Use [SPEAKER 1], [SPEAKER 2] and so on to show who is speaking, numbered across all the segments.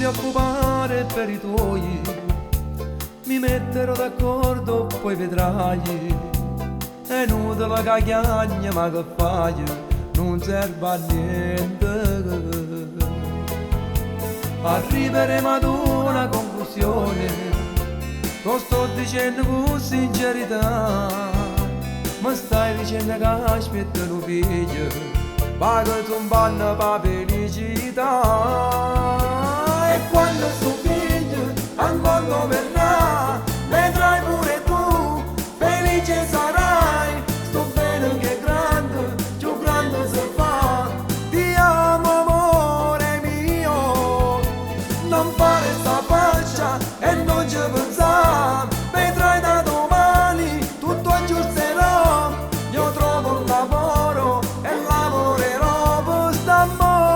[SPEAKER 1] preoccupare per i tuoi, mi metterò d'accordo, poi vedrai. È inutile che chiagni, ma che fai? Non serve a niente. Arriveremo ad una conclusione, lo sto dicendo con sincerità. Mi stai dicendo che aspetta un figlio, paga zumbanno per felicità. E quando sto figlio al mondo verrà, vedrai pure tu, felice sarai. Sto bene che è grande, più grande si fa. Ti amo amore mio, non fare sta faccia e non ci pensare. Vedrai da domani tutto aggiusterò, io trovo un lavoro e lavorerò per st'amore.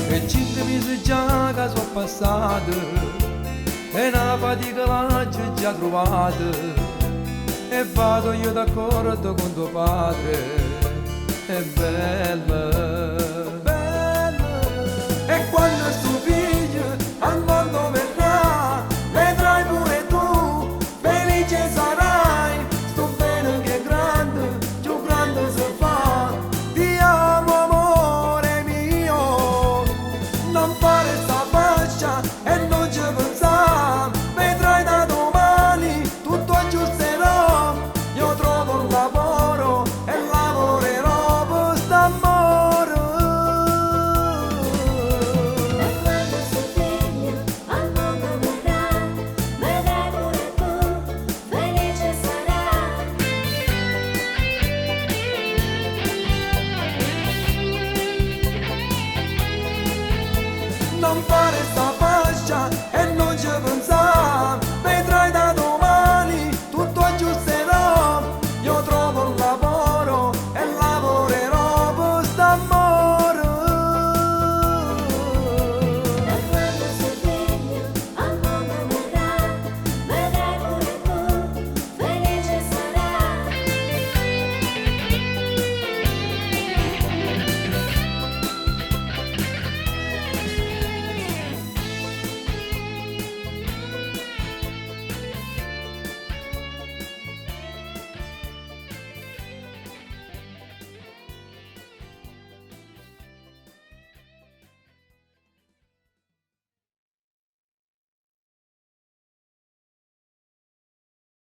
[SPEAKER 1] E 5 mesi già che sono passati e una fatica l'ho già trovata e vado io d'accordo con tuo padre e bene.